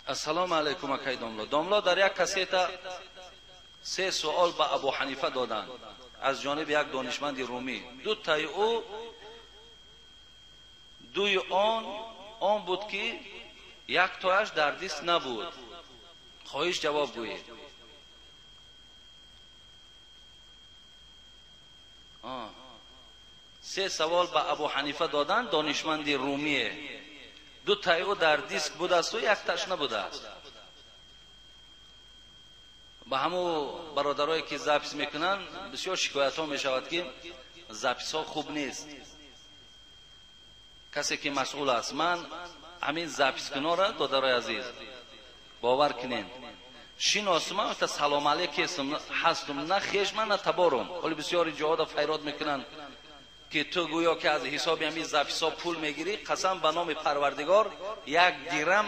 Ассалому алайкум, акай домло. Домло, дар як кассета се суол ба Абу Ҳанифа доданд аз ҷониби як донишманди румӣ. Ду таи ӯ дуи он буд, ки як тояш дар диск набуд. Хоҳиш, ҷавоб гӯед. Се савол ба Абу Ҳанифа доданд, донишманди румие. Ду таи ӯ дар диск будасту якташ набудааст. Ба ҳамун бародарое ки запись мекунанд, бисёр шикоятҳо мешавад, ки записҳо хуб нест. Касе ки масъул аст, ман ҳамин запискунора, додарои азиз, бовар кунед, шиносумам, та салом алейкум ҳастум, на хешман, на таборум. Ҳоли бисёри ҷоҳода файрод мекунанд, ки ту гӯё ки аз ҳисоби ҳамин записҳо пул мегирӣ. Қасам ба номи Парвардигор, як дирам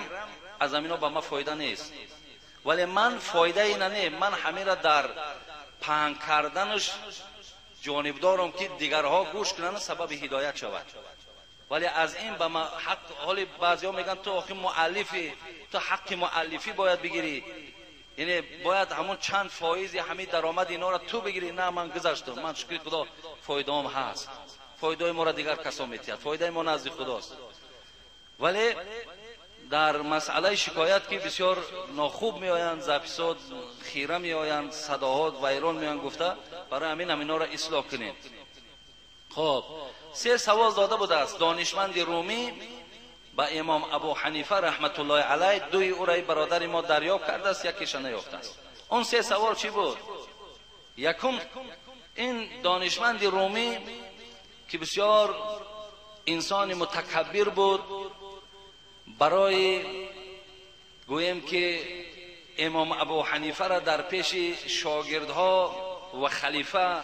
аз ҳамино ба ман фоида нест. Вале ман фоидаи на не, ман ҳамира дар паҳн карданаш ҷонибдорам, ки дигарҳо гӯш кунанд, сабаби ҳидоят шавад. Вале аз ин ба ма ҳақ, ҳоли баъзеҳо мегӯянд, ту охи муаллифӣ, ту ҳаққи муаллифӣ бояд бигирӣ, яъне бояд ҳамон чанд фоизи ҳамин даромади инора ту бигирӣ. На, ман гузаштам, ман, шукри Худо, фоидаам ҳаст. Фоидаи моро дигар касо метиҳад, фоидаи мо назди Худост. Вале дар масъалаи шикоят, ки бисёр нохуб меоянд записот, хира меоянд, садоҳот вайрон меоянд гуфта, барои ҳамин ҳаминҳоро ислоҳ кунед. Хоб, се савол дода будааст донишманди румӣ ба имом Абу Ҳанифа раҳматуллоҳи алайҳ. Дуи ӯро бародари мо дарёб кардааст, якеша наёфтааст. Он се савол чӣ буд? Якум, ин донишманди румӣ, ки бисёр инсони мутакаббир буд, барои гӯем ки имом Абу Ҳанифаро дар пеши шогирдҳо ва халифа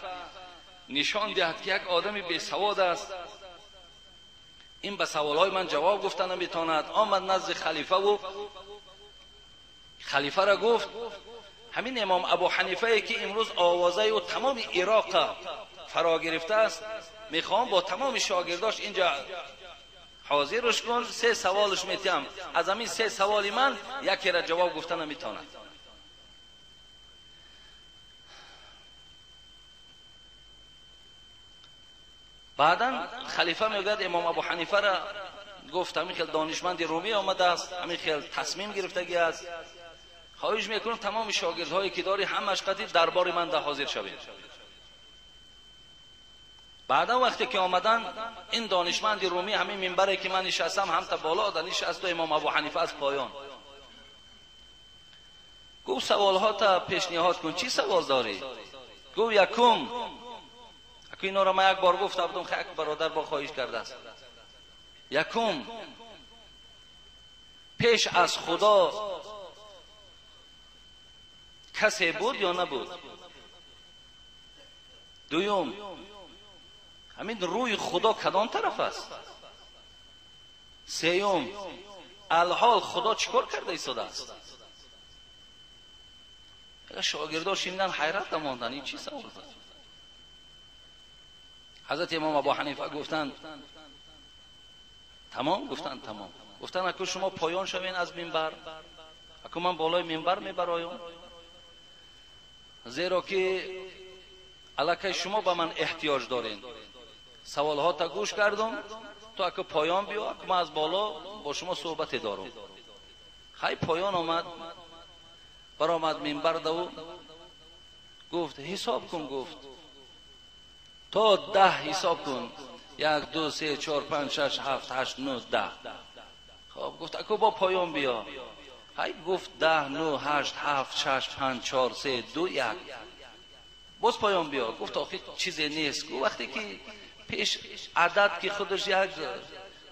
нишон диҳад, ки як одами бесавод аст, ин ба саволҳои ман ҷавоб гуфта наметавонад, омад назди халифаву халифаро гуфт: ҳамин имом Абу Ҳанифае, ки имрӯз овозаи ӯ тамоми Ироқа фаро гирифтааст, мехоҳам бо тамоми шогирдош инҷа ҳозирш кун, се саволш метиҳам, аз ҳамин се саволи ман якеро ҷавоб гуфта наметавонад. Баъдан халифа мегӯяд, имом Абу Ҳанифара гуфт: ҳамин хел донишманди румӣ омадааст, ҳамин хел тасмим гирифтагӣ аст, хоҳиш мекунам, тамоми шогирдҳое ки дорӣ, ҳамаш қатӣ дарбори ман да ҳозир шавед. Баъдан вақте ки омадан, ин донишманди румӣ ҳамин минбаре ки ман нишастам, ҳамта боло да нишасту, имом Абу Ҳанифа аз поён. Гуфт: саволҳота пешниҳод кун, чӣ савол дорӣ? Гуфт: якум, аку инора ман як бор гуфта будам, як бародар бо хоҳиш кардааст. Якум, пеш аз Худо касе буд ё набуд? Дуюм, ҳамин рӯи Худо кадом тараф аст? Сеюм, алҳол Худо чӣ кор карда истодааст? Шогирдо шунидан, ҳайрат намонданд, ин чӣ савол аст? Ҳазрати имом Абу Ҳанифа гуфтанд: тамом? Гуфтанд: тамом. Гуфтанд: аку шумо поён шавен аз минбар, аку ман болои минбар мебароям, зеро ки аллакай шумо ба ман эҳтиёҷ доред. Саволҳота гӯш кардум, ту аку поён биё, аку ман аз боло бо шумо суҳбате дорам. Хай, поён омад, баромад минбар даву, гуфт: ҳисоб кун, гуфт, то 10 ҳисоб кун: 1, 2, 3, 4, 5, 6, 7, 8, 9, 10. Хоб, гуфт: аку бо поён биё. Ҳай, гуфт: 10, 9, 8, 7, 6, 5, 4, 3, 2, 1. Боз поён биё. Гуфт: охи чизе нест. Гуфт: вақте ки пеш адад, ки худаш як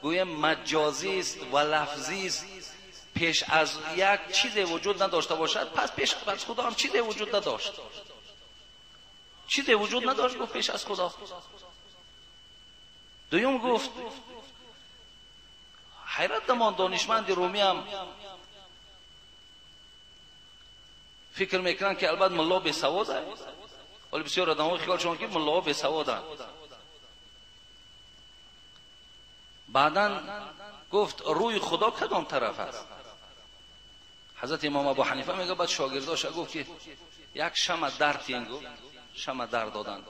гӯем маҷозист ва лафзист, пеш аз як чизе вуҷуд надошта бошад, пас пеш аз Худо ҳам чизе вуҷуд надошт. Чизе вуҷуд надошт, гуфт, пеш аз Худо. Дуюм, гуфт, ҳайрат намонд донишманди румиам, фикр мекунанд, ки албат мулло бесавод аст. Ҳоли бисёр одамҳо хиёлшон, ки муллоҳо бесаводанд. Баъдан гуфт: рӯи Худо кадом тараф аст? Ҳазрат Имом Абу Ҳанифа мегӯяд, баъд шогирдоша гуфт ки як шама дар тин, гуфт шама дар додан.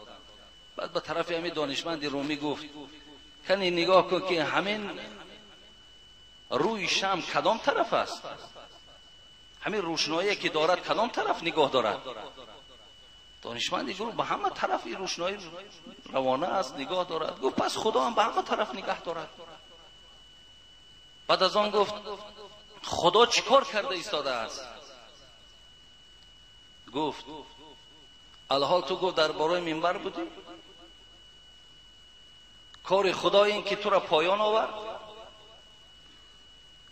Баъд ба тарафи ҳамин донишманди румӣ гуфт, кани нигоҳ кун ки ҳамин рӯи шам кадом тараф аст, ҳамин рӯшноие ки дорад кадом тараф нигоҳ дорад. Донишманди гуфт ба ҳама тараф ин рӯшноӣ равона аст, нигоҳ дорад. Гуфт пас Худо ҳам ба ҳама тараф нигаҳ дорад. Баъд аз он гуфт Худо чӣ кор карда истодааст? Гуфт алҳол ту гуфт дар бораи минбар будӣ, кори Худо ин ки тура поён овард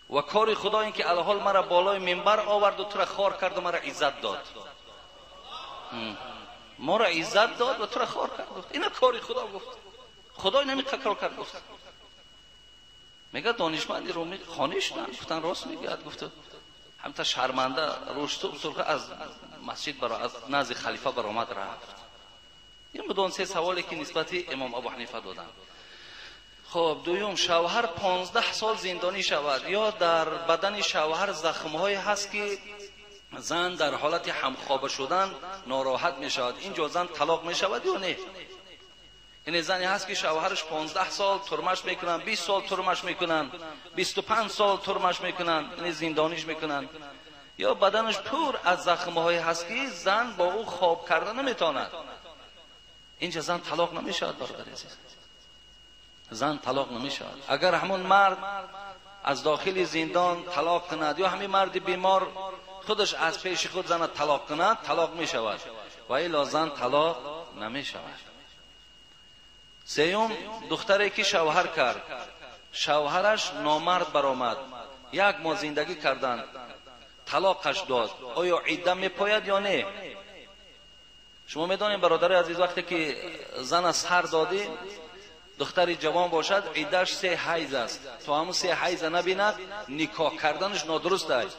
ва кори Худо ин ки алҳол мара болои минбар оварду тура хор карду мара иззат дод. Мора иззат дод ва тура хор кард. Гуфт ина кори Худо, гуфт Худо инами такрор кард. Гуфт мегӯяд донишманди румӣ хонӣ шуданд, гуфтанд рост мегӯяд. Гуфт ҳамта шарманда рӯшту сурха аз масҷид аз назди халифа баромад рафт. Ин буд он се саволе ки нисбати Имом Абу Ҳанифа доданд. Хоб, дуюм, шавҳар 15 сол зиндонӣ шавад ё дар бадани шавҳар захмҳое ҳаст ки зан дар ҳолати ҳамхоба шудан нороҳат мешавад, инҷо зан талоқ мешавад ё не? Яъне зане ҳаст ки шавҳараш 15 сол турмаш мекунанд, 20 сол турмаш мекунанд, 25 сол турмаш мекунанд, яъне зиндониш мекунанд, ё баданаш пур аз захмҳое ҳаст ки зан бо ӯ хоб карда наметавонад. Инҷа зан талоқ намешавад, бародари азиз, зан талоқ намешавад. Агар ҳамон мард аз дохили зиндон талоқ кунад ё ҳамин марди бемор худаш аз пеши худ зана талоқ кунад, талоқ мешавад ва илло зан талоқ намешавад. Сеюм, духтаре ки шавҳар кард, шавҳараш номард баромад, як моҳ зиндагӣ карданд, талоқаш дод, оё идда мепояд ё не? Шумо медонед бародари азиз, вақте ки зана сар додӣ, духтари ҷавон бошад, иддаш 3 ҳайз аст. То ҳамун 3 ҳайза набинад, никоҳ карданаш нодуруст аст.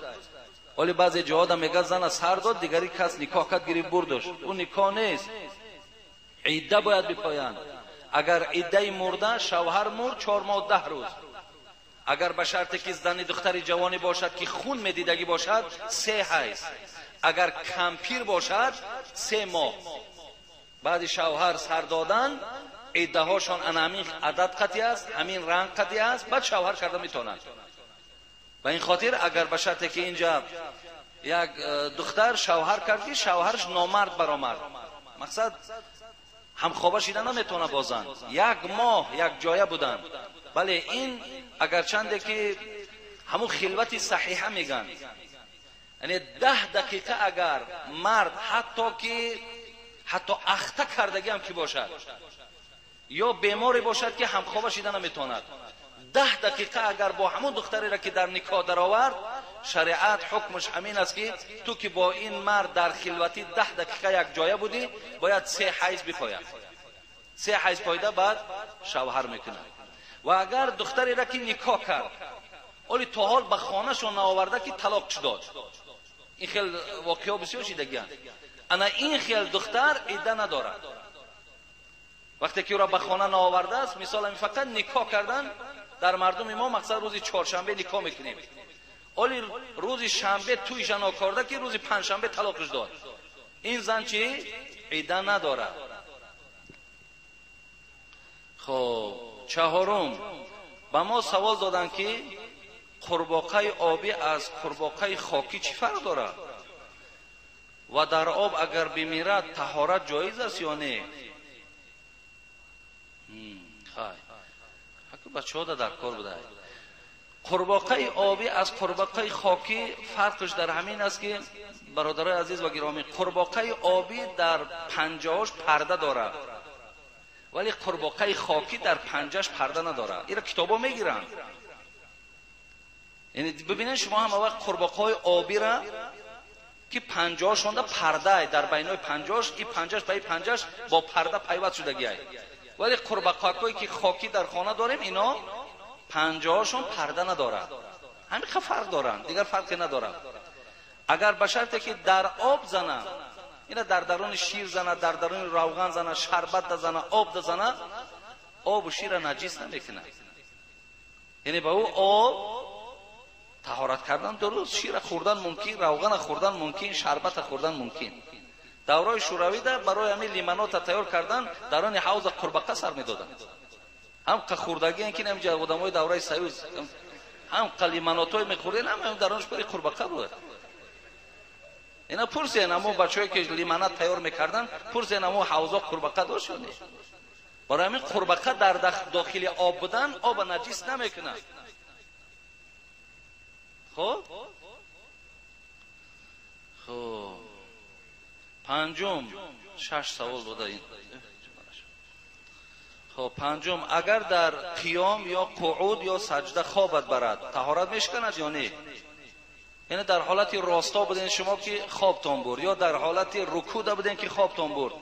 Вале баъзе ҷоҳода мегӯяд зана сар дод, дигари кас никоҳ кард, гирифт бурдаш. Ӯ никоҳ нест, идда бояд бипоянд. Агар иддаи мурда, шавҳар мурд 4 моҳ 10 рӯз. Агар ба шарте ки зани духтари ҷавоне бошад ки хун медидагӣ бошад, 3 ҳайз. Агар кампир бошад, 3 моҳ. Баъди шавҳар сар додан, иддаҳошон ана ҳамин адад қатъи аст, ҳамин ранг қатъи аст, баъд шавҳар карда метавонанд. Ба ин хотир агар ба шарте ки инҷа як духтар шавҳар кард ки шавҳараш номард баромад, мақсад ҳамхоба шида наметавона бозанд, як моҳ як ҷоя буданд. Бале, ин агарчанде ки ҳамун хилвати саҳиҳа мегӯянд, яъне 10 дақиқа агар мард ҳатто ахта кардагиам ки бошад ё беморе бошад ки ҳамхоба шида наметавонад, 10 дақиқа агар бо ҳамун духтареро ки дар никоҳ даровард, шариат ҳукмаш ҳамин аст ки ту ки бо ин мард дар хилватӣ 10 дақиқа як ҷоя будӣ, бояд 3 ҳайз бипояд. 3 ҳайз поида баъд шавҳар мекунад. Ва агар духтареро ки никоҳ кард, оли то ҳол ба хонашон наоварда ки талоқш дод, ин хел воқеаҳо бисёр шидагианд, ана ин хел духтар идда надорад. Вақте ки ӯро ба хона наовардааст, мисол ҳамин фақат никоҳ кардан, дар мардуми мо мақсад рӯзи чоршанбе никоҳ мекунем, оли рӯзи шанбе туйша нокорда ки рӯзи панҷшанбе талоқш дод, ин зан чӣ? Идда надорад. Хоб, чаҳорум, ба мо савол доданд ки қурбоқаи обӣ аз қурбоқаи хокӣ чӣ фарқ дорад ва дар об агар бимирад таҳорат ҷоиз аст ё не? Хай, бачаҳо дар кор буда. Қурбоқаи обӣ аз қурбоқаи хокӣ фарқш дар ҳамин аст ки бародарои азиз ва гиромӣ, қурбоқаи обӣ дар панҷаҳош парда дорад, вале қурбоқаи хокӣ дар панҷаш парда надорад. Инро китобо мегиранд. Яъне бибинед шумо ҳама вақт қурбоқаҳои обира ки панҷаҳошонда парда, дар байнои панҷаҳош, и панҷаш ба и панҷаш бо парда пайваст шудагиай. Вале қурбоқаҳое ки хокӣ дар хона дорем, ино панҷаҳошон парда надорад. Ҳамин қа фарқ доранд, дигар фарқе надорад. Агар ба шарте ки дар об зана, ина дар даруни шир зана, дар даруни равған зана, шарбат да зана, об да зана, обу шира наҷис намекунад. Яъне ба ӯ об Таҳорат кардан дуруст, шира хӯрдан мумкин, равғана хӯрдан мумкин, шарбата хӯрдан мумкин. Давраи шӯравида барои ҳамин лимонота тайёр кардан дар они ҳавза қурбақа сар медоданд. Ҳам хӯрдагиан ки намҷа одамои давраи союз ҳам лимонотҳое мехӯрден, ҳам дар онш бари қурбақа буд. Ина пурсен ҳамон бачаҳое ки лимонад тайёр мекарданд, пурсен ҳамон ҳавзо қурбақа дошт ё не? Барои ҳамин қурбақа дар дохили об будан оба наҷис намекунад. Хуб? Хуб. Панҷум, шаш савол буда ин. Хуб, панҷум, агар дар қиём ё қуъуд ё саҷда хобат барад, таҳорат мешиканад ё не? Яъне дар ҳолати росто буден шумо ки хобтон бурд, ё дар ҳолати рукуда буден ки хобтон бурд,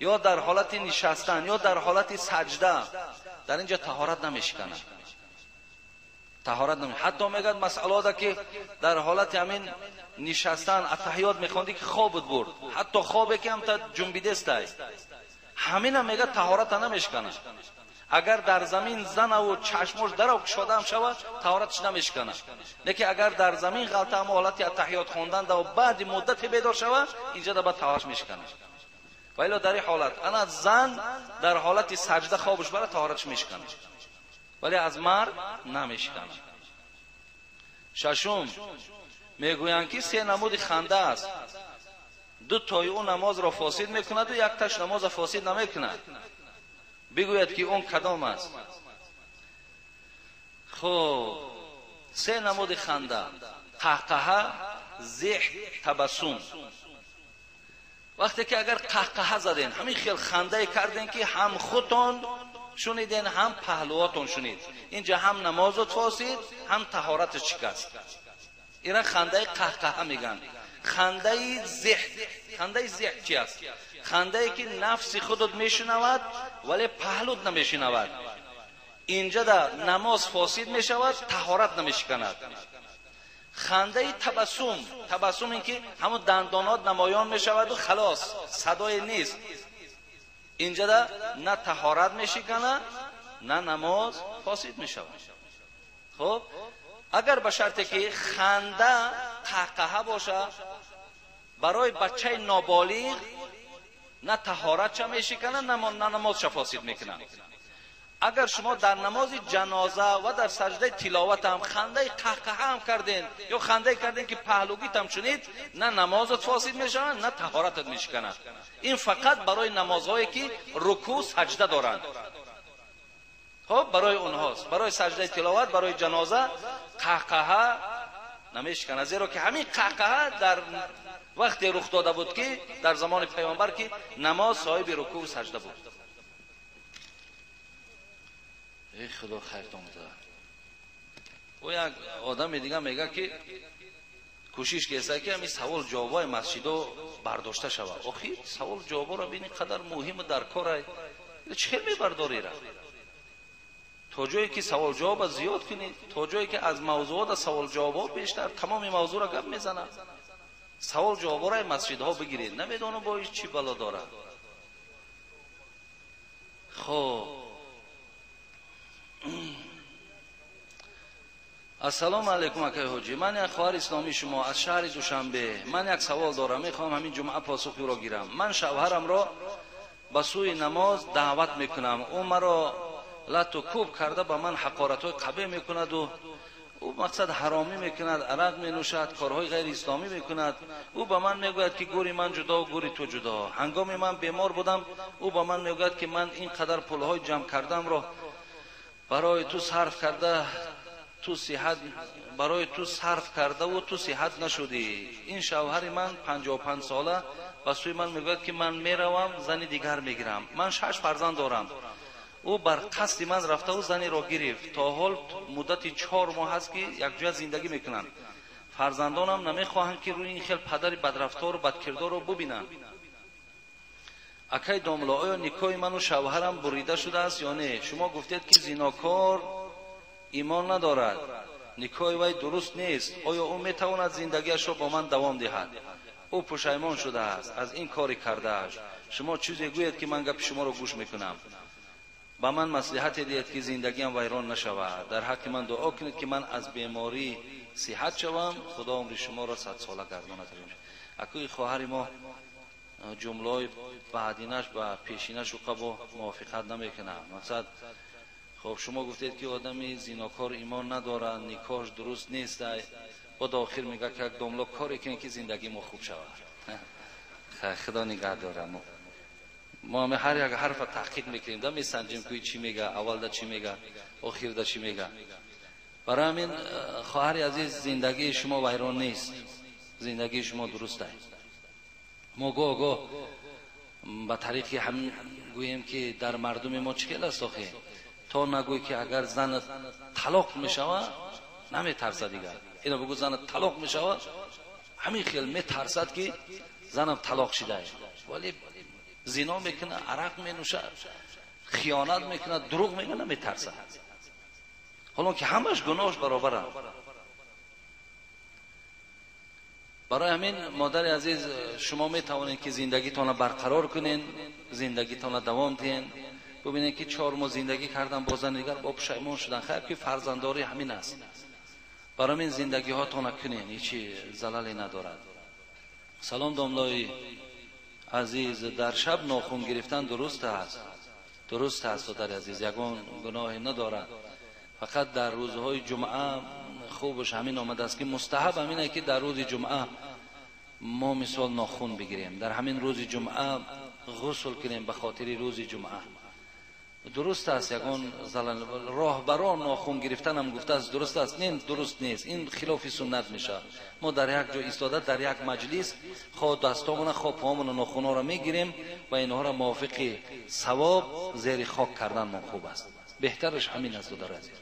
ё дар ҳолати нишастан, ё дар ҳолати саҷда, дар инҷо таҳорат намешиканад. Таҳорат намешиканад. Ҳатто мегӯяд масъалаода ки дар ҳолати ҳамин нишастан аттаҳиёт мехондӣ ки хобат бурд, ҳатто хобе ки ҳам та ҷунбидестай, ҳаминам мегӯяд таҳората намешиканад. Агар дар замин занаву чашмош дарав кушода ҳам шавад, таҳораташ намешиканад. Лекин агар дар замин ғалта ҳама ҳолати аттаҳиёт хондан да баъди муддате бедор шавад, инҷа да баъд таҳораташ мешиканад. Ва илло дар ин ҳолат ана зан дар ҳолати саҷда хобаш барад, таҳораташ мешиканад, вале аз мард намешиканад. Шашум, мегӯянд ки се намуди ханда аст. Ду тои ӯ намозро фосид мекунаду якташ намозро фосид намекунад. Бигӯяд ки он кадом аст? Хуб, се намуди ханда: қаҳқаҳа, зеҳ, табассум. Вақте ки агар қаҳқаҳа заден, ҳамин хел хандае карден ки ҳам худтон шуниден, ҳам паҳлуотон шунид, инҷа ҳам намозот фосид, ҳам таҳораташ шикаст. Ира хандаи қаҳқаҳа мегӯянд. Хандаи зеҳ, хандаи зеҳ чи аст? Хандае ки нафси худот мешунавад, вале паҳлут намешунавад. Инҷа да намоз фосид мешавад, таҳорат намешиканад. Хандаи табассум, табассум ин ки ҳамон дандонот намоён мешаваду халос, садое нест. Инҷа да на таҳорат мешиканад, на намоз фосид мешавад. Хуб, агар ба шарте ки ханда қаҳқаҳа бошад, барои бачаи ноболиғ на таҳоратша мешиканад, на намозша фосид мекунад. Агар шумо дар намози ҷаноза ва дар саҷдаи тиловат ҳам хандаи қаҳқаҳа ҳам карден ё хандае карден ки паҳлугитам шунид, на намозат фосид мешавад, на таҳоратат мешиканад. Ин фақат барои намозҳое ки рукӯъ саҷда доранд. Хуб, барои онҳост. Барои саҷдаи тиловат, барои ҷаноза қаҳқаҳа намешиканад, зеро ки ҳамин қаҳқаҳа дар вақте рух дода буд ки дар замони паёмбар ки намоз соҳиби рукӯъ саҷда буд. Эй худо хайртон буда. Ӯ як одами дига мегӯяд ки кӯшиш кеса ки ҳамин савол ҷавобҳои масҷидо бардошта шавад. Охир савол ҷавобҳоро бини қадар муҳиму дар корай, чӣ хел мебардорира? То ҷое ки савол ҷавоба зиёд кунӣ, то ҷое ки аз мавзӯода савол ҷавобҳо бештар, тамоми мавзӯъро гап мезанад. Савол ҷавобҳоро масҷидҳо бигиред. Намедонам бо чӣ бало дорад. Хуб, ассалому алайкум акай ҳоҷӣ. Ман як хоҳари исломии шумо аз шаҳри Душанбе. Ман як савол дорам, мехоҳам ҳамин ҷумъа посухи ӯро гирам. Ман шавҳарамро ба сӯи намоз даъват мекунам. Ӯ маро лату кӯб карда ба ман ҳақоратҳои қабеҳ мекунаду ӯ мақсад ҳаромӣ мекунад, арақ менӯшад, корҳои ғайриисломӣ мекунад. Ӯ ба ман мегӯяд ки гӯри ман ҷудо, гӯри ту ҷудо. Ҳангоми ман бемор будам, ӯ ба ман мегӯяд ки ман ин қадар пулҳои ҷамъ кардамро барои ту сарф карда, ту сиҳат барои ту сарф кардаву ту сиҳат нашудӣ. Ин шавҳари ман 55 сола ба сӯи ман мегӯяд ки ман меравам, зани дигар мегирам. Ман 6 фарзанд дорам. Ӯ бар қасди ман рафтаву занеро гирифт. То ҳол муддати 4 моҳ аст ки якҷоя зиндагӣ мекунанд. Фарзандонам намехоҳанд ки рӯи ин хел падари бадрафтору бадкирдорро бубинанд. Акай домло, оё никоҳи ману шавҳарам бурида шудааст ё не? Шумо гуфтед ки зинокор имон надорад, никоҳи вай дуруст нест. Оё ӯ метавонад зиндагиашро бо ман давом диҳад? Ӯ пушаймон шудааст аз ин кори кардааш. Шумо чизе гӯед ки ман гапи шуморо гӯш мекунам. Ба ман маслиҳате диҳед ки зиндагиам вайрон нашавад. Дар ҳаққи ман дуо кунед ки ман аз беморӣ сиҳат шавам, Худо умри шуморо 100 сола гардонад. Акӯи хоҳари мо ҷумлаҳои баъдинаш ба пешинаш уқабо мувофиқат намекунад. Мақсад, хоб шумо гуфтед ки одами зинокор имон надорад, никоҳш дуруст нест, баъд охир мегӯяд ки як домло коре кунед ки зиндагии мо хуб шавад. Худо нигаҳ дорад. Мо ҳар як ҳарфа таҳқиқ мекунем, да месанҷем ки чӣ мега, аввалда чӣ мега, охирда чӣ мега. Барои ҳамин хоҳари азиз, зиндагии шумо вайрон нест, зиндагии шумо дуруст аст. Мо гоҳ-гоҳ ба тариқи ҳамин гӯем ки дар мардуми мо чӣ хел аст охе, то нагӯй ки агар занат талоқ мешавад наметарсад дигар. Ино бигӯ занат талоқ мешавад, ҳамин хел метарсад ки занам талоқ шидааст, вале зино мекунад, арақ менӯшад, хиёнат мекунад, дурӯғ мегӯяд, наметарсад. Ҳоло ки ҳамаш гуноҳш баробаранд. Барои ҳамин модари азиз, шумо метавонед ки зиндагитонро барқарор кунед, зиндагитонро давом диҳед. Бубинед ки 4 моҳ зиндагӣ кардан, бо зани дигар бо пушаймон шудан, хайр ки фарзанддорӣ ҳамин аст. Барои ҳамин зиндагиҳотонро кунед, ҳеҷ залале надорад. Салом домлои азиз, дар шаб нохун гирифтан дуруст аст? Дуруст аст додари азиз, ягон гуноҳе надорад. Фақат дар рӯзҳои ҷумъа хубаш ҳамин омадааст ки мустаҳаб ҳамин аст ки дар рӯзи ҷумъа мо мисол нохун бигирем, дар ҳамин рӯзи ҷумъа ғусл кунем ба хотири рӯзи ҷумъа. Дуруст аст, ягон залал роҳбарон нохун гирифтанам гуфтааст дуруст аст, не дуруст нест, ин хилофи суннат мешавад. Мо дар як ҷо истода, дар як маҷлис хоҳ дастомона хоҳ поомона нохунҳоро мегирем ва инҳоро мувофиқи савоб зери хок кардан мо хуб аст. Беҳтараш ҳамин аст додари азиз.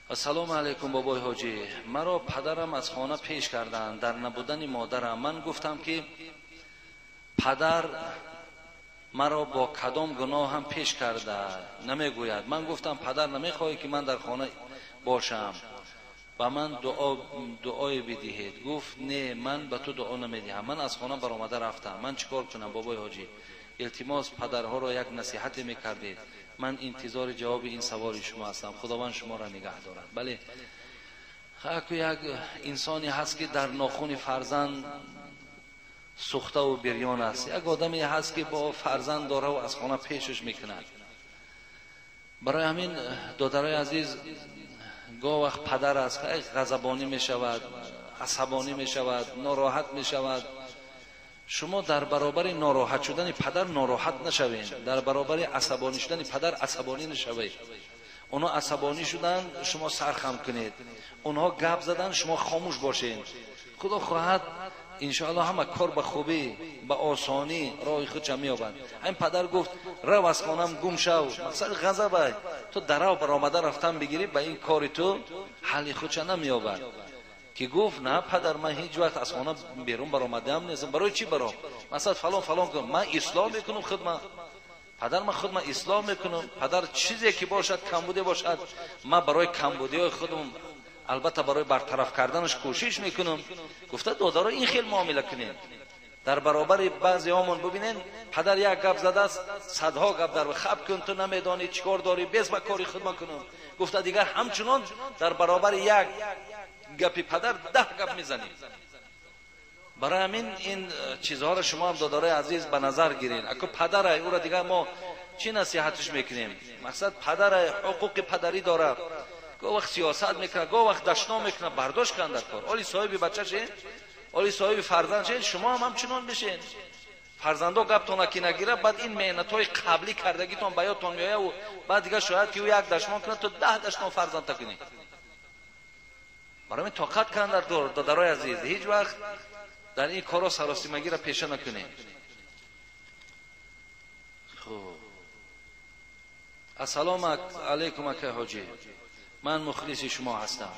Ассалому алайкум бобои ҳоҷӣ, маро падарам аз хона пеш карданд дар набудани модарам. Ман гуфтам ки падар маро бо кадом гуноҳам пеш карда намегӯяд. Ман гуфтам падар намехоҳӣ ки ман дар хона бошам, ба ман дуое бидиҳед. Гуфт не, ман ба ту дуо намедиҳам. Ман аз хона баромада рафтам. Ман чӣ кор кунам бобои ҳоҷӣ? Илтимос падарҳоро як насиҳате мекардед. Ман интизори ҷавоби ин саволи шумо ҳастам. Худованд шуморо нигаҳ дорад. Бале, хаку як инсоне ҳаст ки дар нохуни фарзанд сӯхтаву бирён аст. Як одаме ҳаст ки бо фарзанд дораву аз хона пешаш мекунад. Барои ҳамин додарои азиз, гоҳ вақт падар аст ғазабонӣ мешавад, асабонӣ мешавад, нороҳат мешавад. Шумо дар баробари нороҳат шудани падар нороҳат нашавед, дар баробари асабонӣ шудани падар асабонӣ нашавед. Онҳо асабонӣ шуданд, шумо сархам кунед. Онҳо гап заданд, шумо хомӯш бошед. Худо хоҳад иншоаллоҳ ҳама кор ба хубӣ, ба осонӣ роҳи худша меёбад. Ҳамин падар гуфт рав аз хонам гум шав, мақсад ғазаб аст. Ту дарав баромада рафтан бигирӣ, ба ин кори ту ҳалли худша намеёбад. Ки гуфт на падар, ман ҳеҷ вақт аз хона берун баромадаам нестам. Барои чӣ баром? Масалан фалон фалон кунам, ман ислоҳ мекунам худма. Падар, ман худма ислоҳ мекунам. Падар, чизе ки бошад, камбуде бошад, ман барои камбудиҳои худам албатта барои бартараф карданаш кӯшиш мекунам. Гуфта додаро ин хел муомила кунед. Дар баробари баъзеҳомон бубинед, падар як гап задааст, садҳо гап дар хаб кун, ту намедонӣ чӣ кор дорӣ, бес ба кори худма кунам. Гуфта дигар ҳамчунон дар баробари як гапи падар 10 гап мезанӣ. Барои ҳамин ин чизҳоро шумо ҳам додарои азиз ба назар гиред. Аку падарай, ӯро дигар мо чӣ насиҳатш мекунем? Мақсад падарай, ҳуқуқи падарӣ дорад. Гоҳ вақт сиёсат мекунад, гоҳ вақт дашном мекунад, бардошт кунад дар кор. Оли соҳиби бача шед, оли соҳиби фарзанд шед, шумо ҳам ҳамчунон бишед. Фарзандо гаптона ки нагирад, баъд ин меҳнатҳои қаблӣ кардагитон ба ёдтон меояд, баъд дигар шояд ки ӯ як дашмон кунад, ту 10 дашмон фарзандта кунӣ. Барои ҳамин тоқат кунанд дар додарои азиз, ҳеҷ вақт дар ин корҳо саросимагиро пеша накунед. Хуб, ассалому алайкум акай ҳоҷӣ, ман мухлиси шумо ҳастам.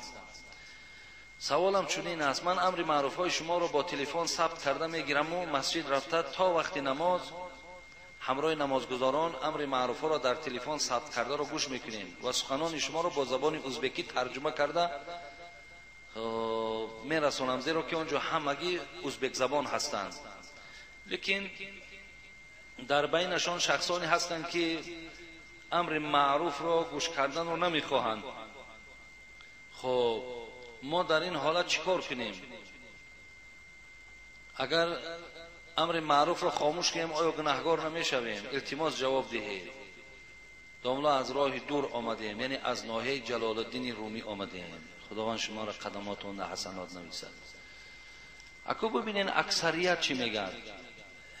Саволам чунин аст: ман амри маъруфҳои шуморо бо телефон сабт карда мегираму масҷид рафта то вақти намоз ҳамроҳи намозгузорон амри маъруфҳоро дар телефон сабт кардаро гӯш мекунем ва суханони шуморо бо забони узбекӣ тарҷума карда мерасонам, зеро ки он ҷо ҳамагӣ узбекзабон ҳастанд. Лекин дар байнашон шахсоне ҳастанд ки амри маъруфро гӯш карданро намехоҳанд. Хуб, мо дар ин ҳолат чӣ кор кунем? Агар амри маъруфро хомӯш кунем, оё гунаҳгор намешавем? Илтимос ҷавоб диҳед. Домла, аз роҳи дур омадем, яъне аз ноҳияи Ҷалолиддини Румӣ омадем. Худованд шуморо қадаматон дар ҳасанот нависад. Аку бибинен аксарият чӣ мегӯяд.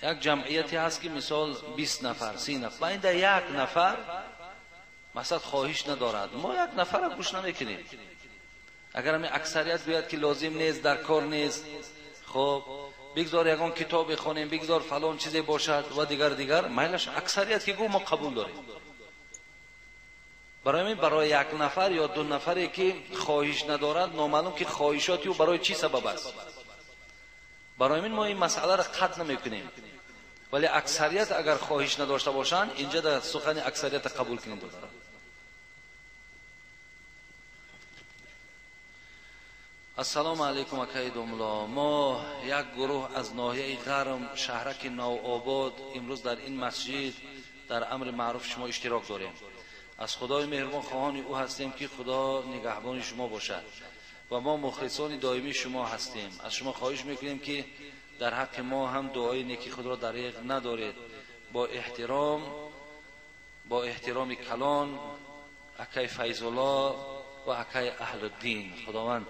Як ҷамъияте ҳаст ки мисол 20 нафар, 30 нафар, ба инда як нафар масалан хоҳиш надорад. Мо як нафарро гӯш намекунем. Агар ҳамин аксарият гӯяд ки лозим нест, дар кор нест, хуб бигзор ягон китобе хонем, бигзор фалон чизе бошад ва дигар дигар, майлаш аксарият ки гӯ мо қабул дорем. Барои ҳамин барои як нафар ё ду нафаре ки хоҳиш надорад, номаълум ки хоҳишоти ӯ барои чӣ сабаб аст. Барои ҳамин мо ин масъаларо қатъ намекунем. Вале аксарият агар хоҳиш надошта бошанд, инҷа дар сухани аксариятро қабул кунем. Ассалому алайкум акаи домло. Мо як гурӯҳ аз ноҳияи Ғарм, шаҳраки Навобод, имрӯз дар ин масҷид дар амри маъруф шумо иштирок дорем. Аз Худои меҳрубон хоҳони ӯ ҳастем ки Худо нигаҳбони шумо бошад ва мо мухлисони доимии шумо ҳастем. Аз шумо хоҳиш мекунем ки дар ҳаққи мо ҳам дуои неки худро дариғ надоред. Бо эҳтиром, бо эҳтироми калон акай Файзулло ва акай Аҳлуддин. Худованд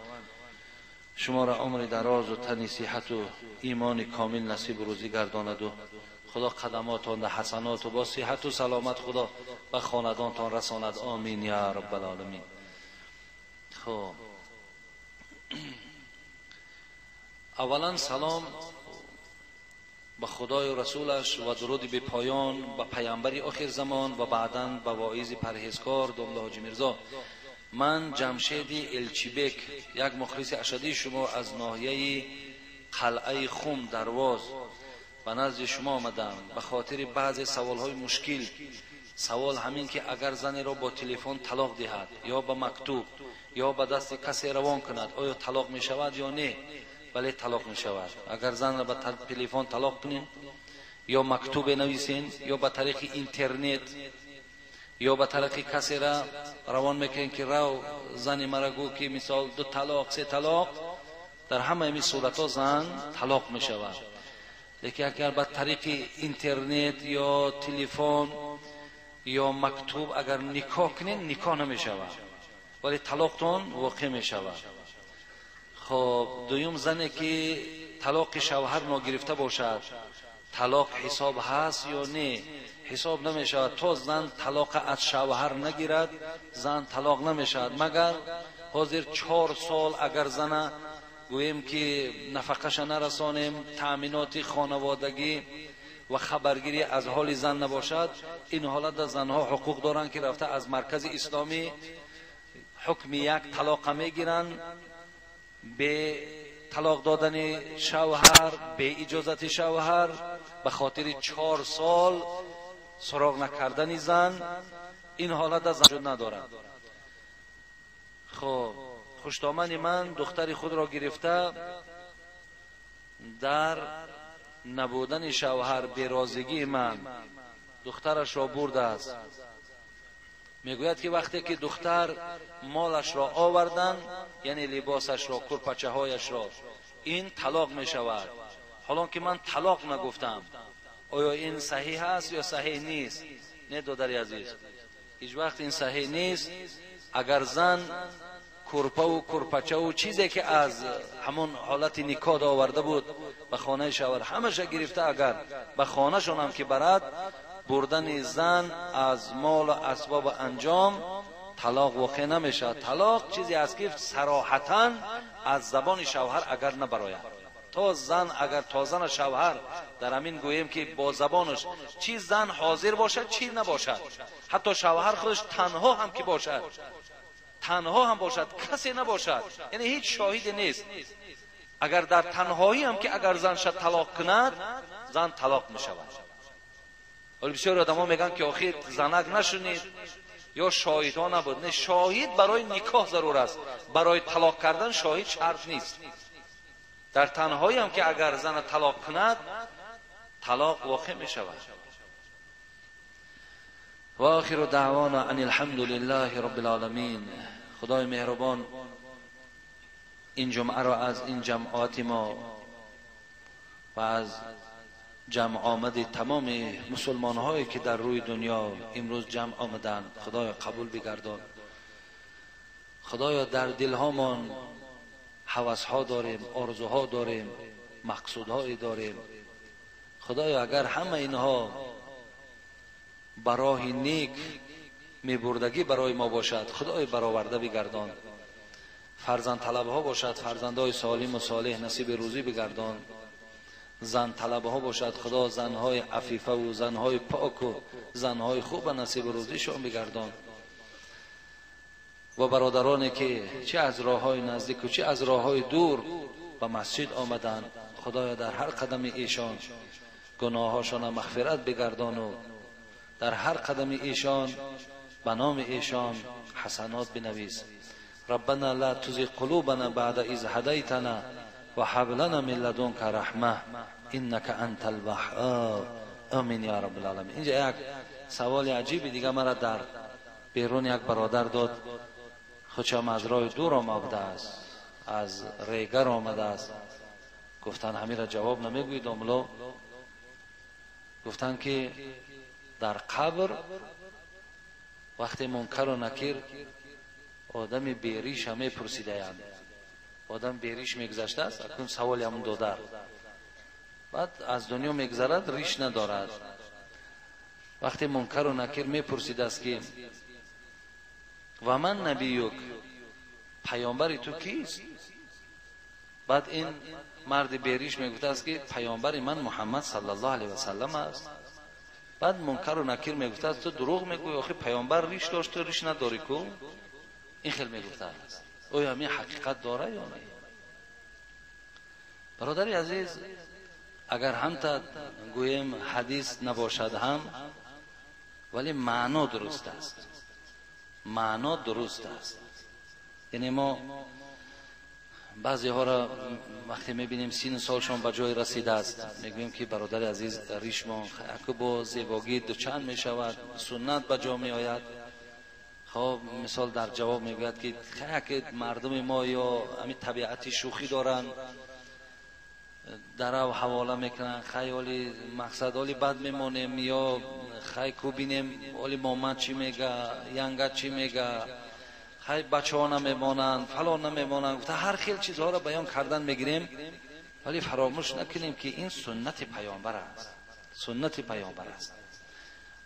шуморо умри дарозу тани сиҳату имони комил насибу рӯзӣ гардонаду Худо қадаматон дар ҳасаноту бо сиҳату саломат Худо ба хонадонтон расонад. Омин я раббал оламин. Хуб, аввалан салом ба Худою расулаш ва дуруди бепоён ба паямбари охир замон ва баъдан ба воизи парҳезкор домла Ҳоҷи Мирзо. Ман Ҷамшеди Элчибек, як мухлиси ашадии шумо аз ноҳияи Қалъаи Хум Дарвоз ба назди шумо омадам ба хотири баъзе саволҳои мушкил. Савол ҳамин ки агар занеро бо телефон талоқ диҳад ё ба мактуб ё ба дасти касе равон кунад, оё талоқ мешавад ё не? Бале, талоқ мешавад. Агар занро ба телефон талоқ кунем ё мактубе нависен ё ба тариқи интернет ё ба тариқи касера равон мекунем ки рав зани мара гӯ ки мисол 2 талоқ, 3 талоқ, дар ҳамаи ин суратҳо зан талоқ мешавад. Лекин агар ба тариқи интернет ё телефон ё мактуб агар никоҳ кунед, никоҳ намешавад, вале талоқтон воқеъ мешавад. Хоб, дуюм, зане ки талоқи шавҳар ногирифта бошад, талоқ ҳисоб ҳаст ё не? Ҳисоб намешавад. То зан талоқа аз шавҳар нагирад, зан талоқ намешавад. Магар ҳозир 4 сол агар зана гӯем ки нафақаша нарасонем, таъминоти хонаводагӣ ва хабаргирӣ аз ҳоли зан набошад, ин ҳолат занҳо ҳуқуқ доранд ки рафта аз маркази исломӣ ҳукми як талоқа мегиранд, бе талоқ додани шавҳар, бе иҷозати шавҳар, ба хотири 4 сол суроғ накардани зан, ин ҳолат зан вуҷуд надорад. Хуб, хуштомани ман духтари худро гирифта дар набудани шавҳар берозигии ман духтарашро бурдааст. Мегӯяд ки вақте ки духтар молашро оварданд, яъне либосашро, курпачаҳояшро, ин талоқ мешавад. Ҳолон ки ман талоқ нагуфтам, оё ин саҳиҳ аст ё саҳиҳ нест? Не, додари азиз, ҳеҷ вақт ин саҳиҳ нест. Агар зан курпаву курпачаву чизе ки аз ҳамон ҳолати никоҳ оварда буд ба хонаи шавҳар, ҳамаша гирифта агар ба хонашон ҳам ки барад, бурдани зан аз молу асбобу анҷом талоқ воқеъ намешавад. Талоқ чизе аст ки сароҳатан аз забони шавҳар агар набарояд. То зан агар то зана шавҳар дар ҳамин гӯем ки бо забонаш чи зан ҳозир бошад, чи набошад, ҳатто шавҳар худаш танҳо ҳам ки бошад, танҳо ҳам бошад, касе набошад, яъне ҳеҷ шоҳиде нест, агар дар танҳоӣ ҳам ки агар занша талоқ кунад, зан талоқ мешавад. Вале бисёри одамо мегӯянд ки охир занак нашунид ё шоҳидҳо набуд. Не, шоҳид барои никоҳ зарур аст, барои талоқ кардан шоҳид шарт нест. Дар танҳоӣ ҳам ки агар зана талоқ кунад, талоқ воқеъ мешавад. ва охиру даъвона ан алҳамду лиллаҳи роббил оламин. Худои меҳрубон این جمعه را از این جمعات ما و از جمع آمد تمام مسلمان هایی که در روی دنیا امروز جمع آمدند خدایا قبول بگردان. خدایا در دلهامان هوس ها داریم، آرزوها داریم، مقصودهایی داریم. خدایا اگر همه اینها براه نیک میبردگی برای ما باشد خدای برآورده بگردان. فرزند طلب ها باشد فرزندهای سالم و صالح نصیب روزی بگردان. زن طلب ها باشد خدا زنهای عفیفه و زنهای پاک و زنهای خوب نصیب روزیشان بگردان. و برادرانی که چه از راههای نزدیک و چه از راههای دور به مسجد آمدند خدایا در هر قدم ایشان گناهاشان مغفرت بگردان و در هر قدم ایشان به نام ایشان حسنات بنویس. ربنا لا تزغ قلوبنا بعد إذ هديتنا وهب لنا من لدنك رحمة إنك أنت الوهاب. آمین یا رب العالمین. اینجا یک سوال عجیب دیگه مرا در بیرون یک برادر داد، خودشم از راه دور آمده است، از ریگر آمده است. گفتن همین را جواب نمیگویید املا؟ گفتن که در قبر وقتی منکر و نکیر آدم بیریش همه پرسیده اند، آدم بیریش میگذشته است، اکنون سوال همون دادر، بعد از دنیا میگذرد ریش ندارد. وقتی منکر و نکیر میپرسیده است که و من نبیک، پیامبر تو کیست؟ بعد این مرد بیریش میگفته است که پیامبر من محمد صلی الله علیه و سلم است. بعد منکر و نکیر میگفته است تو دروغ میگویی، آخه پیامبر ریش داشت تو ریش نداری کو؟ این خیلی میگفته است. آیا همین حقیقت داره یا نه؟ برادر عزیز، اگر هم تا گوییم حدیث نباشد هم، ولی معنا درست است. معنا درست است. یعنی ما بعضی ها را وقتی میبینیم 30 سالشان به جای رسیده است، میگوییم که برادر عزیز ریش ما با زیباگی دوچند میشود، سنت به جا می آید. خب مثال در جواب میگوید که خیلی مردم ما یا همین طبیعتی شوخی دارن، درو حواله میکنن، خیالی مقصد حالی بد میمانیم یا خی کو بینیم حالی ماما چی میگه، ینگه چی میگه، خی بچه ها نمیمانند، فلان نمیمانند، گفته هر خیل چیزها را بیان کردن میگیریم، ولی فراموش نکنیم که این سنت پیامبر است. سنت پیامبر است.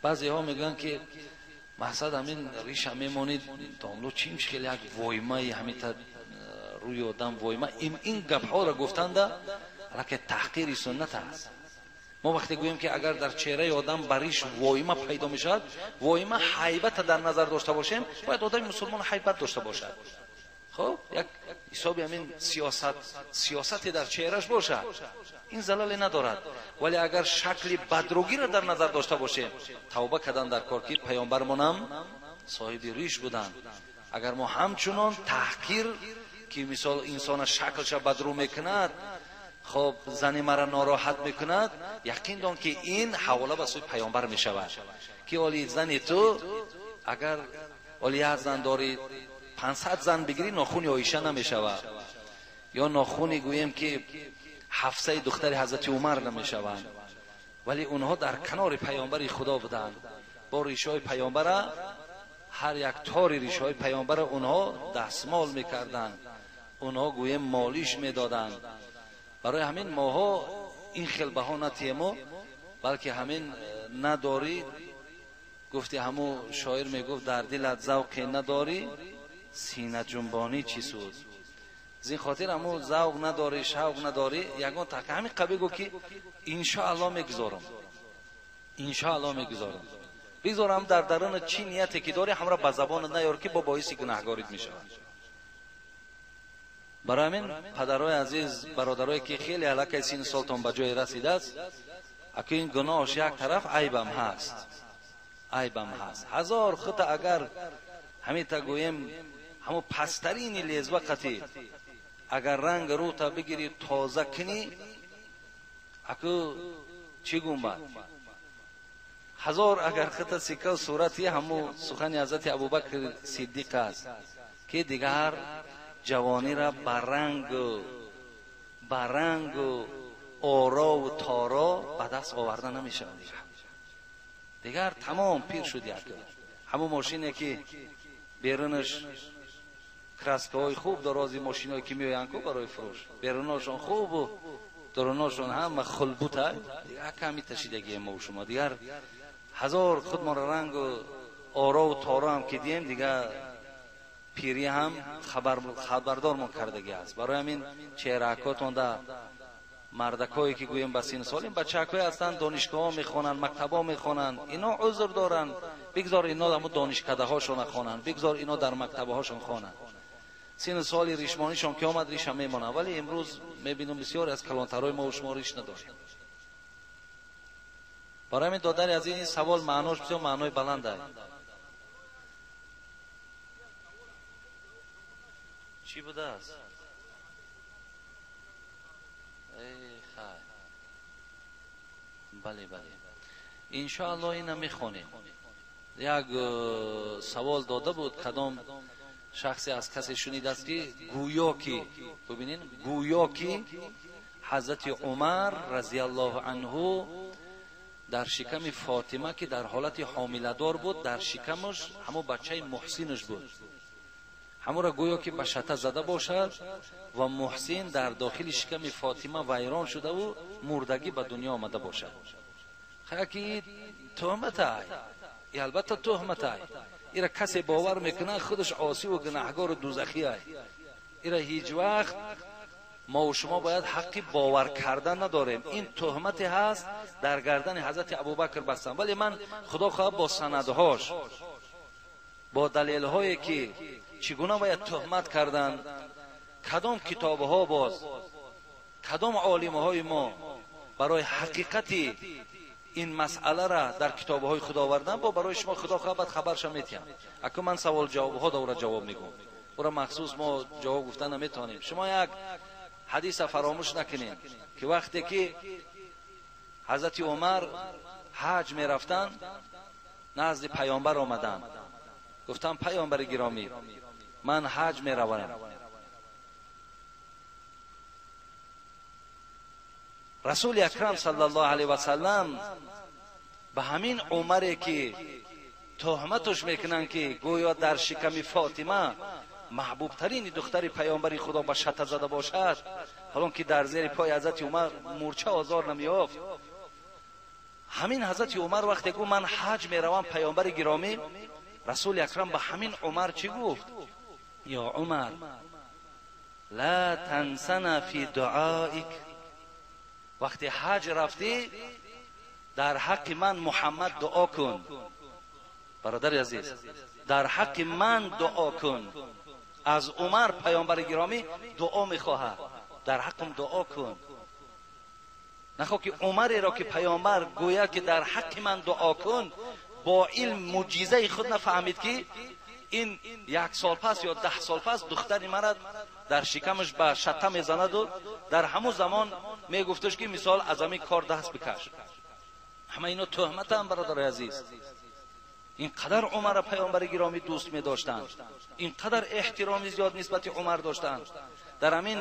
بعضی ها میگن که مقصد همین ریش هم میمانید داملو چیم خیلی یک وایمه همین تا روی آدم وایمه، این گپ ها را گفتند که تحقیر سنت است. ما وقتی گوییم که اگر در چهره آدم بریش وایمه پیدا میشد، وایمه هیبت در نظر داشته باشیم، باید آدم مسلمان هیبت داشته باشد. خب یک حسابی همین سیاستی در چهرهش باشد، این زلال ندارد. ولی اگر شکل بدروگی را در نظر داشته باشیم، توبه کردن در کار که پیامبرمانم صاحب ریش بودند. اگر ما همچنان تحقیر که مثال انسان شکلش بدرو میکند، خب زنی مرا ناراحت میکند، یقین دان که این حواله به سوی پیامبر میشود که оли زنی تو اگر оли یک زن داری 500 زن بگیری ناخونی عایشه نمیشود، یا ناخونی گوییم که حفصه دختر حضرت عمر نمیشوند. ولی اونها در کنار پیامبر خدا بودند، با ریشای پیامبر، هر یک تار ریشای پیامبر اونها دستمال میکردند، اونها گوییم مالیش میدادند. برای همین ماها این خیل بها نتیمو، بلکه همین نداری. گفتی همو شاعر میگفت در دلت ذوق نداری سینه جنبانی چی سود. زین خاطر همو ذوق نداری شوق نداری یگان تک همین قبیل گو که انشاءالله میگذارم، انشاءالله میگذارم، بگذارم در درون چی نیتی که داری همراه به زبان نیار که با باعث گناهگاریت میشود. برای همین پدرای عزیز، برادرایی که خیلی علاقه 30 سالتون به جای رسیده است، اگه این گناهش یک طرف عیبم هست، عیبم هست. هزار خط اگر همین تا گوییم همو پسترین لیزوه قطی اگر رنگ رو تا بگیری تازه کنی، اکو چی گوم باد هزار اگر خط سکه و صورتی همو سخن حضرت ابوبکر صدیق است که دیگر ҷавонӣ ра ба рангу орову торо ба даст оварда намешавад. Дигар тамом пир шуд. Як ҳамон мошине ки берунаш краскаҳои хуб дорози мошиное ки меоянд ку барои фурӯш, берунашон хубу дарунашон ҳама хулбута, дигар ками ташидагие мо шумо. Дигар ҳазор худмонро рангу орову торо ҳам ки дием, дигар пирӣ ҳам хабардормон кардагӣ аст. Барои ҳамин чеҳраакотон да мардакое ки гӯем ба синну сол, ин бачаакое ҳастанд, донишгоҳҳо мехонанд, мактабҳо мехонанд, ино узр доранд. Бигзор ино ҳамун донишкадаҳошона хонанд, бигзор ино дар мактабҳошон хонанд. Синну соли ришмонишон ки омад, риша мемонанд. Вале имрӯз мебинам бисёре аз калонтарҳои мо шумо риш надорем. Барои ҳамин додари азиз, ин савол маънош бисёр маънои баланд аст. Чӣ будааст? Бале, бале, иншоаллоҳ ина мехонем. Як савол дода буд, кадом шахсе аз касе шунидааст ки гӯё ки, бибинед, гӯё ки ҳазрати Умар разияллоҳу анҳу дар шиками Фотима ки дар ҳолати ҳомиладор буд, дар шикамаш ҳамон бачаи Муҳсинаш буд, ҳамонро гӯё ки ба шата зада бошад ва Муҳсин дар дохили шиками Фотима вайрон шудаву мурдагӣ ба дунё омада бошад. Ки туҳматай, и албатта туҳматай. Ира касе бовар мекунад, худаш осиву гунаҳгору дузахиай. Ира ҳеҷ вақт мо шумо бояд ҳаққи бовар кардан надорем. Ин туҳмате ҳаст дар гардани ҳазрати Абубакр бастан. Вале ман худо хоҳад бо санадҳош, бо далелҳое ки чӣ гуна бояд туҳмат кардан, кадом китобҳо боз, кадом олимҳои мо барои ҳақиқати ин масъаларо дар китобҳои худ овардан, бо барои шумо худо хоҳад баъд хабарша метиҳам. Аку ман савол ҷавобҳо дора ҷавоб мегӯм, ура махсус мо ҷавоб гуфта наметавонем. Шумо як ҳадиса фаромӯш накунед ки вақте ки ҳазрати Умар ҳаҷ мерафтанд, назди паёмбар омаданд, гуфтанд: паёмбари гиромӣ, ман ҳаҷ меравам. Расули акрам саллаллоҳу алайҳи васаллам ба ҳамин Умаре ки туҳматаш мекунанд ки гӯё дар шиками Фотима маҳбубтарини духтари паёмбари худо ба шата зада бошад, ҳолон ки дар зери пои ҳазрати Умар мурча озор намеёфт, ҳамин ҳазрати Умар вақте гуфт ман ҳаҷ меравам, паёмбари гиромӣ расули акрам ба ҳамин Умар чӣ гуфт? Ё Умар, ла тансана фи дуаик. Вақте ҳаҷ рафтӣ, дар ҳаққи ман Муҳаммад дуо кун. Бародари азиз, дар ҳаққи ман дуо кун. Аз Умар паёмбари гиромӣ дуо мехоҳад, дар ҳаққам дуо кун. Нахоҳ ки Умареро ки паёмбар гӯяд ки дар ҳаққи ман дуо кун, бо илм муъҷизаи худ нафаҳмид ки ин 1 сол пас ё 10 сол пас духтари мара дар шикамаш ба шата мезанаду дар ҳамон замон мегуфташ ки мисол аз ҳамин кор даст бикаш. Ҳама ино туҳматам, бародари азиз. Ин қадар Умарро паёмбари гиромӣ дӯст медоштанд, ин қадар эҳтироми зиёд нисбати Умар доштанд. Дар ҳамин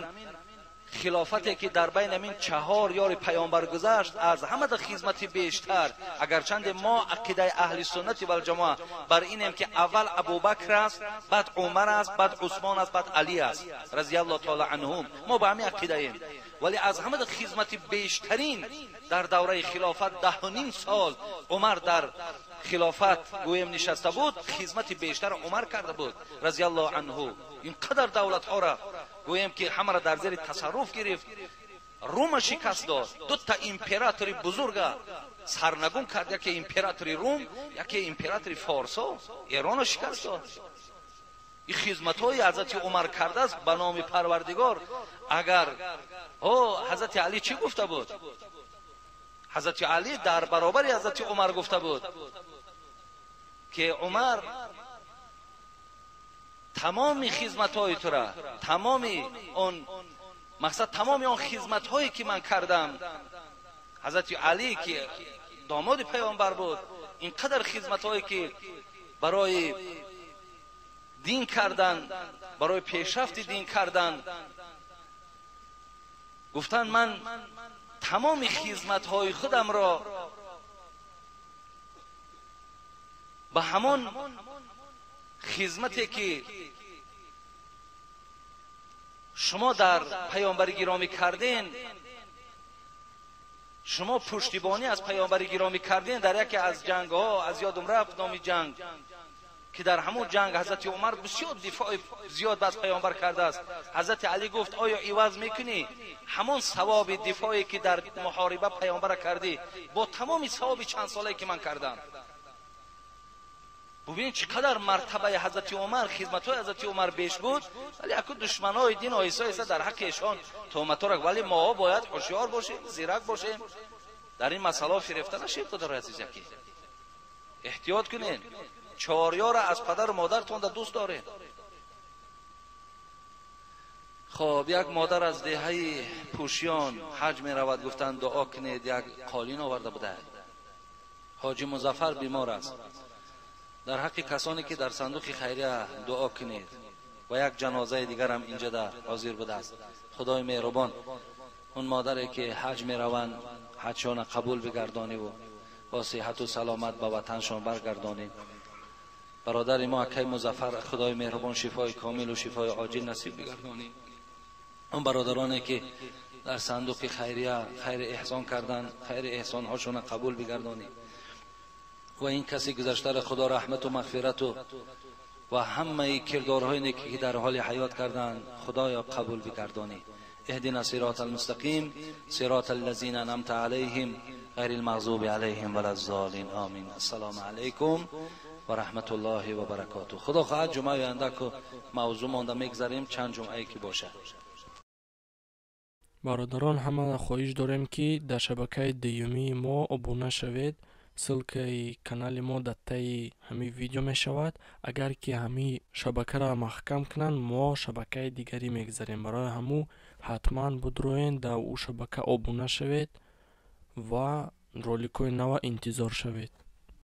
хилофате ки дар байни ҳамин 4 ёри паёмбар гузашт, аз ҳамада хизмати бештар, агарчанде мо ақидаи аҳли суннати валҷамоа бар инем ки аввал Абубакр аст, баъд Умар аст, баъд Усмон аст, баъд Али аст разияллоҳу таала анҳум, мо ба ҳамин ақидаем. Вале аз ҳамада хизмати бештарин дар давраи хилофат 10.5 сол Умар дар хилофат гӯем нишаста буд, хизмати бештар Умар карда буд разияллоҳу анҳу. Ин қадар давлатҳоро гӯем ки ҳамаро дар зери тасарруф гирифт, Рума шикаст дод, 2 императори бузурга сарнагун кард, яке императори Рум, яке императори Форсо, Эронро шикаст дод. Ин хизматҳои ҳазрати Умар кардааст ба номи Парвардигор. Агар ҳазрати Али чӣ гуфта буд? Ҳазрати Али дар баробари ҳазрати Умар гуфта буд ки Умар, тамоми хизматҳои тура, тамоми он мақсад, тамоми он хизматҳое ки ман кардам, ҳазрати Али ки домоди паёмбар буд, ин қадар хизматҳое ки барои дин кардан, барои пешрафти дин карданд. Гуфтанд ман тамоми хизматҳои худамро ба ҳамон хизмате ки шумо дар паёмбари гиромӣ карден, шумо пуштибонӣ аз паёмбари гиромӣ карден дар яке аз ҷангҳо, аз ёдум рафт номи ҷанг, ки дар ҳамон ҷанг ҳазрати Умар бисёр дифои зиёд аз паёмбар кардааст. Ҳазрати Алӣ гуфт оё иваз мекунӣ ҳамон савоби дифое ки дар муҳориба паёмбара кардӣ бо тамоми савоби чанд солае ки ман кардам? Бубинед чӣ қадар мартабаи ҳазрати Умар, хизматҳои ҳазрати Умар беш буд, вале яку душманои дин оҳиста оҳиста дар ҳаққи эшон туҳматҳоро. Вале моҳо бояд ҳушёр бошем, зирак бошем, дар ин масъалаҳо фирефта нашем. Додарои азиз, яке эҳтиёт кунед, чорёра аз падару модартон да дӯст доред. Хоб, як модар аз деҳаи Пӯшиён ҳаҷ меравад, гуфтанд дуо кунед, як қолин оварда буда. Ҳоҷи Музаффар бемор аст. Дар ҳаққи касоне ки дар сандуқи хайрия дуо кунед ва як ҷанозаи дигарам инҷа да ҳозир будааст. Худои меҳрубон он модаре ки ҳаҷ мераванд ҳаҷшона қабул бигардониву бо сиҳату саломат ба ватаншон баргардонӣ. Бародари мо акай Музаффар Худои меҳрубон шифои комилу шифои оҷил насиб бигардонӣ. Он бародароне ки дар сандуқи хайрия хайри эҳсон карданд, хайри эҳсонҳошона қабул бигардонӣ. Ва ин каси гузаштаро Худо раҳмату мағфирату ва ҳамаи кирдорҳои неке ки дар ҳоли ҳаёт карданд Худоё қабул бигардонӣ. اهدنا صراط المستقيم صراط الذين أنعمت عليهم غير المغضوب عليهم ولا الضالين آمين. السلام علیکم و رحمت الله و برکاته. خدا خواهد جمعه آینده که موضوع مانده میگذاریم چند جمعه که باشه. Бародарон, ҳама хоҳиш дорем, ки дар шабакаи дуюмии мо обуна шавед. Ссылкаи канали мо дар таи ҳамин видео мешавад. Агар ки ҳамин шабакаро маҳкам кунанд, мо шабакаи дигарӣ мегзарем. Барои ҳамун ҳатман будроен, дар ӯ шабака обуна шавед ва роликҳои нава интизор шавед.